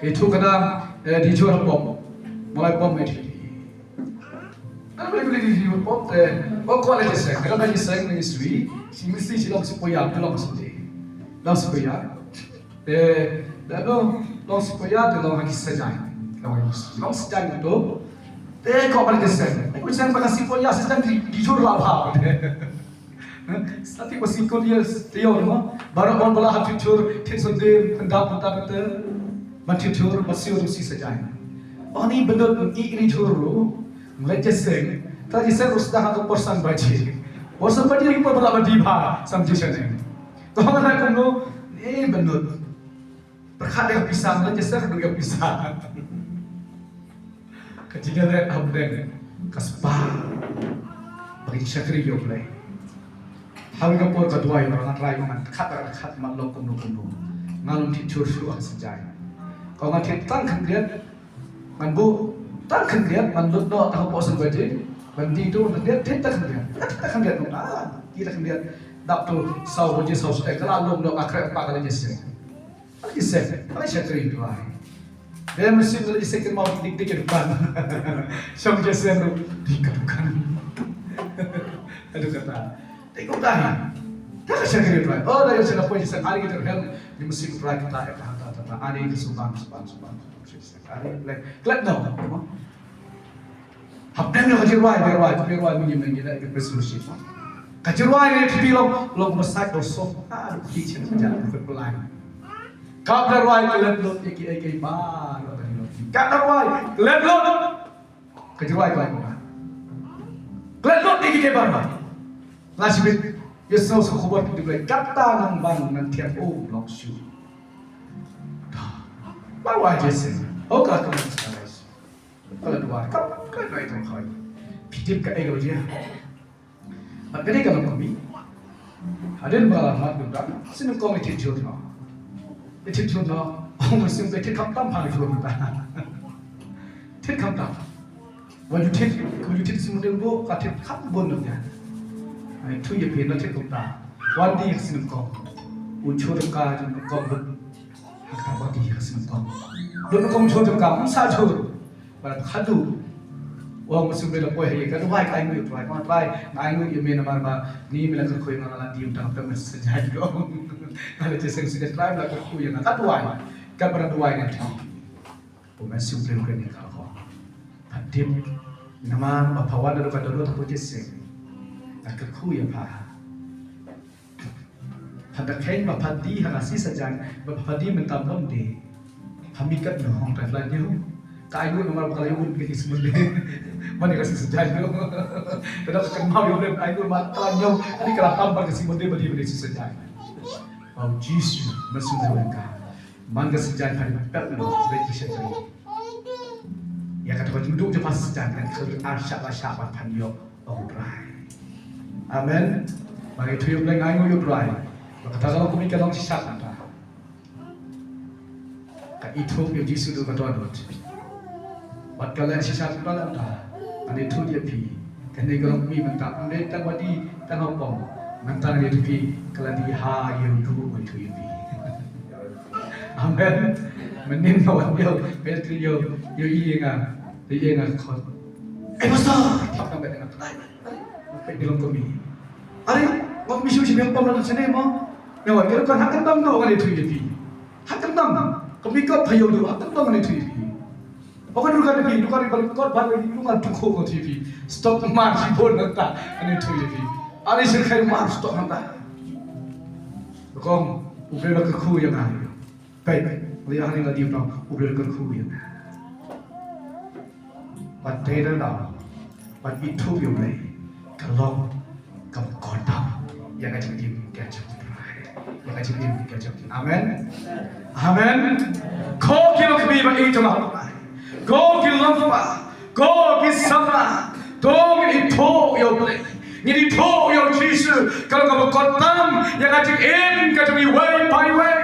Ka ithuh ka dang, eh, dei jhur ha pop. Malai pop ngai dei. Ano ba dei jhur ha pop te, ba kwah leit seng, ka dang leit seng ngi sui, shi misi shi long sipoya, te long sipoya. Long sipoya. Te, da no, long sipoya, te long ha ki sajai. Long ha ki sajai. Long sajai to. Te kwah leit seng. Ai kwah seng ba ka sipoya, sajai dei, dei jhur la bha. Sa tip ba sngewthuh ïa, te ïoh mo. Baroh ban ba la hap thied jhur, thied sandem, pyndap, pyndap, pyndap. Ban thied jhur, ban siew ruh shi sajai. Ani bynda i ini jhur ruh, leit jingïaseng, ta jingïaseng ruh sdang ha ka por san baje. Por san baje ki por ba la ban dih bha, san baje shaneng. To nga kumno, eh bynda. Pyrkhat ïa ka pisa, leit jingïaseng ka pisa. Ka jingïaleh ha pdeng ka spah ba ka jingshakri ïa U Blei. Ha kawei ka por ka duwai ba nga Trai, nga khat, nga khat, man long kumno kumno. Nga lum thied jur shuh ha ka synjai. Ko nga thied tang khyndiat, ngan buh tang khyndiat, ngan lut noh tang hapoh sngewbha jing, ngan die tu, ngan thied, thied tang khyndiat. Thied tang khyndiat, ngan die tang khyndiat. Dap tu saw baje, saw step, ka la lum noh, ka khreh pat ka la jingïaseng. Ka la jingïaseng, ka la shakri Trai. Dei mynsiem ka la jingïaseng, kan mau dik dik ka dukan. Shong jingïaseng ruh dik ka dukan. Aduh kata. Te kumta hi. Te ka shakri Trai. Oh, da ïa sha ka poi jingïaseng, ari ki tyrhem, ïa mynsiem Trai kata, ïa ka hangta, ta, ta, ari ka suban, suban, suban. Ari, leh, klet noh. Hapdeng ka jingrwai, ka rwai, ka rwai, mynnin, mynnin, ka resolution. Ka jingrwai, ka ti long, long ba sait dong soh. Ah, ki chen ka jan, ka pelai. Ka da rwai, klet lut, ïa ki, ïa ki, ba, ïa ki, ka da rwai, klet lut. Ka jingrwai ka la ïa klet lut ïa ki kiba rwai. La shibit ïa sngewsih khubor ki Blei, kata nang ban nang thiang um lok shuh. Ba wa jingïaseng. Ho ka ka man sa lai. Ka la duwai ka ka nai tong khoi. Phi tip kaei ka la jia. Bad kane ka long kumne. Hadien ba la mat kumta, sngewkong i thied jur noh. I thied jur noh. Ong mynsiem ba i thied khamtam pha i jur noh ta. Thied khamtam. Wat ju thied, wat ju thied sngewdem bun, ka thied kham bun noh ïa. Ai, tu ïa phi na thied kumta. Wan die sngewkong. U jur ka jingkong. Hangta ba die sngewkong. Don kong jur ka, ym sa jur. Ba khadduh. Ong mynsiem ba la poi ha ïing, ka duwai ka ainguh Trai, ka Trai, nga ainguh ïa me namar ba ngi me la kyrkhu ïa nga, nga la die tang pyrshah sha jait ko. Nga la jingïaseng sha jait, Trai me la kyrkhu ïa nga, ka duwai. Ka ba duwai ngan thied. U mynsiem Blei u kren ïa nga ruh. Pha tip namar ba pha wan da ka dohnud ha ka jingïaseng. Nga kyrkhu ïa pha. Pha da kheiñ ba pha die ha ka sngi Saitjaiñ, ba pha die mynta Monday. Pha mih katno, hangta la ñiew. Ka ainguh namar ba ka la ïoh ka sngi Monday. Ban ïa ka sngi Saitjaiñ ruh. Ka da ka kynmaw ïa u Blei, ainguh namar ka la ñiew, ka la tam ban ka sngi Monday, ban die ban ïa ka sngi Saitjaiñ. Ong Jisu, mynsiem Blei u ong ka. Man ka Saitjaiñ pha dei pep noh, dei ki shakri. Ïa kata ka jingduh jong pha Saitjaiñ, kan khyrwit ar shah la shah ban phan ïoh, ong u Trai. Amen. Ba ngi ïathuh ïa u Blei, ngi ainguh ïa u Trai. Ba kata ka long kumne, ka long shisha kata. Ka ithuh ïa u Jisu da ka dohnud. Bad ka leh shisha kata leh mynta. Ngan ïathuh ïa phi. Kane ka long kumne mynta, ym dei tang wadi, tang ha pom. Mynta ngan ïathuh phi, ka la die ha ïa u duh, ngan ïathuh ïa phi. Amen. Mynnin nga wan ïew, ka ïathuh ïa u, ïa u ïing nga, ïa u ïing nga khot. Eh, pastor, pap ka bet nga. Peit, peit, peit, peit, peit. Are, ngam mih shuh sha pom na shane mo. Nga wan, ka rukom ha ka dang do ngan ïathuh ïa phi. Ha ka dang, ka mih ka pha ïoh du, ha ka dang ngan ïathuh ïa phi. Ba ka dukan ïa phi, dukan ïa phi, kot ban ïa phi, ngan ïathuh ïa phi. Stock mar shibun nangta, ngan ïathuh ïa phi. Are, shisha mar stock nangta. Kong, u Blei u la kyrkhu ïa nga. Peit, peit, lei hangne la dei u tang, u Blei u la kyrkhu ïa nga. Bad dei da daw, bad ithuh ïa u Blei, ka long kaba kordor ïa ka jingim ka jong u Trai. Ïa ka jingim ka jong u. Amen. Amen. Ko ki longkmie ba ïeit jong u Trai, ko ki longkpa, ko ki samla, to ngin ithuh ïa u Blei. Ngin ithuh ïa u Jisu, ka long kaba kordor ïa ka jingim ka jong iwei pa iwei.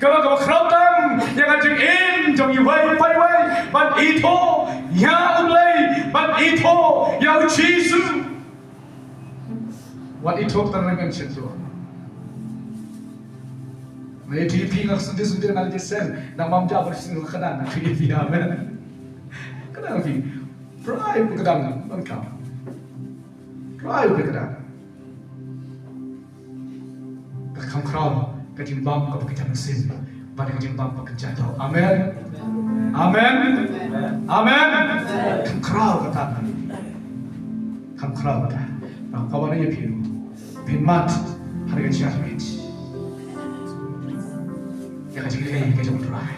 Ka long kaba khraw tam ïa ka jingim jong iwei pa iwei. Ban ithuh ïa u Blei, ban ithuh ïa u Jisu. Wat ithuh tang na ka mynsiem. Nga ïathuh ïa phi, nga sngewthuh sngewthuh, nga la jingïaseng, dang bam ja ba sngewthuh, ka dang nga ïathuh ïa phi, amen. Ka dang phi. Prai phi ka dang, ban kam. Prai phi ka dang. Ka kham khraw ka jingbam kaba kynja mynsiem bad ka jingbam kaba kynja doh. Amen. Amen. Amen. Kham khraw kata. Kham khraw kata. Ba ka wan ïa phi, phin mad ha ka jingïarap ïa ka jingïarap ka jong u Trai.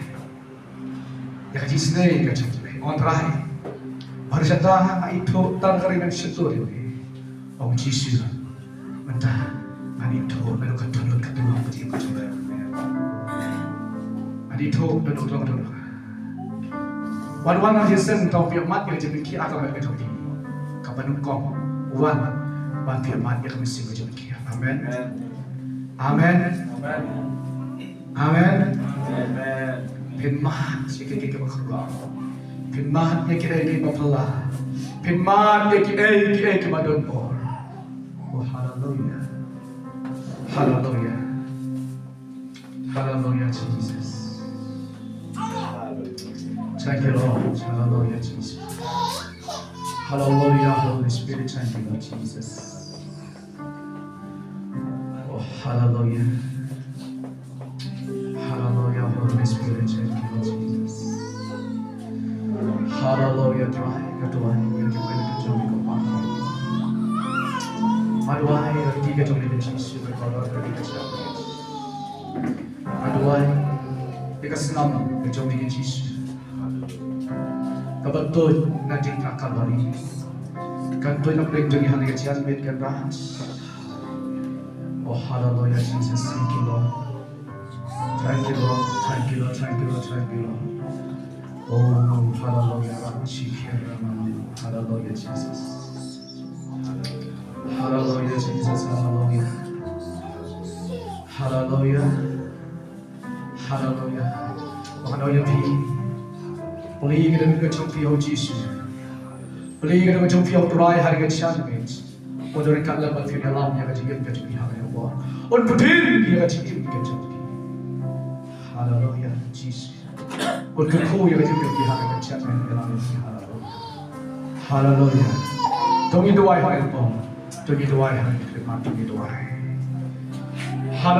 Ïa ka jingïaseng ka jong u Trai. Ong Trai, bad shata nga ithuh tang ka ri Nongshyntur ïa me. Ong Jisu, mynta ngan ithuh naduh ka dohnud ka dohnud ka jingim ka jong me. Ngan ithuh naduh ka dohnud ka dohnud. Wan wan ngan ïaseng, to phi ïa mad ïa ka jingpynkhiah ka met ka jong phi. Kaba nyngkong, wan ban phi ïa mad ïa ka mynsiem ka jong phi. Amen. Amen. Amen. Amen. Amen. Pynmad ïa kiei kiei kiba khraw. Pynmad ïa kiei kiei kiba phylla. Pynmad ïa kiei kiei kiba don bor. Oh, hallelujah. Hallelujah. Hallelujah, Jesus. Thank you, Lord. Hallelujah, Jesus. Hallelujah, Holy Spirit. Thank you, Lord Jesus. Oh, hallelujah. Hallelujah, Holy Spirit. Thank you, Lord Jesus. Hallelujah, duwai, ka duwai, ka duwai, ka duwai, ka duwai. Ka duwai, ka duwai, ka duwai, ka duwai. Ka duwai, ka snam, ka duwai, ka duwai. Kaba tuid na ding ka Kalbari. Kan tuid na pdeng jong ngi ha kane ka jingmut Kynrad. Oh, hallelujah, Jesus, thank you, Lord. Thank you, Lord. Thank you, Lord. Thank you, Lord. Thank you, Lord. Oh, hallelujah, Ram Shikhi Ram. Hallelujah, Jesus. Hallelujah, Jesus. Hallelujah. Hallelujah. Hallelujah. Hallelujah, phi. Plie ka dohnud ka jong phi ha u Jisu. Plie ka dohnud ka jong phi ha u Trai ha kane ka jingmut. Un da ryngkat lem bad phi, un ïalam ïa ka jingim ka jong phi ha kane ka por. Un pyndem ïa ka jingim ka jong phi. Haleluya, Jisu. Un kyrkhu ïa ka jingim ka jong phi ha kane ka jingim, un ïalam ïa phi. Haleluya. Haleluya. To ngin duwai ha kane ka por. To ngin duwai ha kane ka por. To ngin duwai.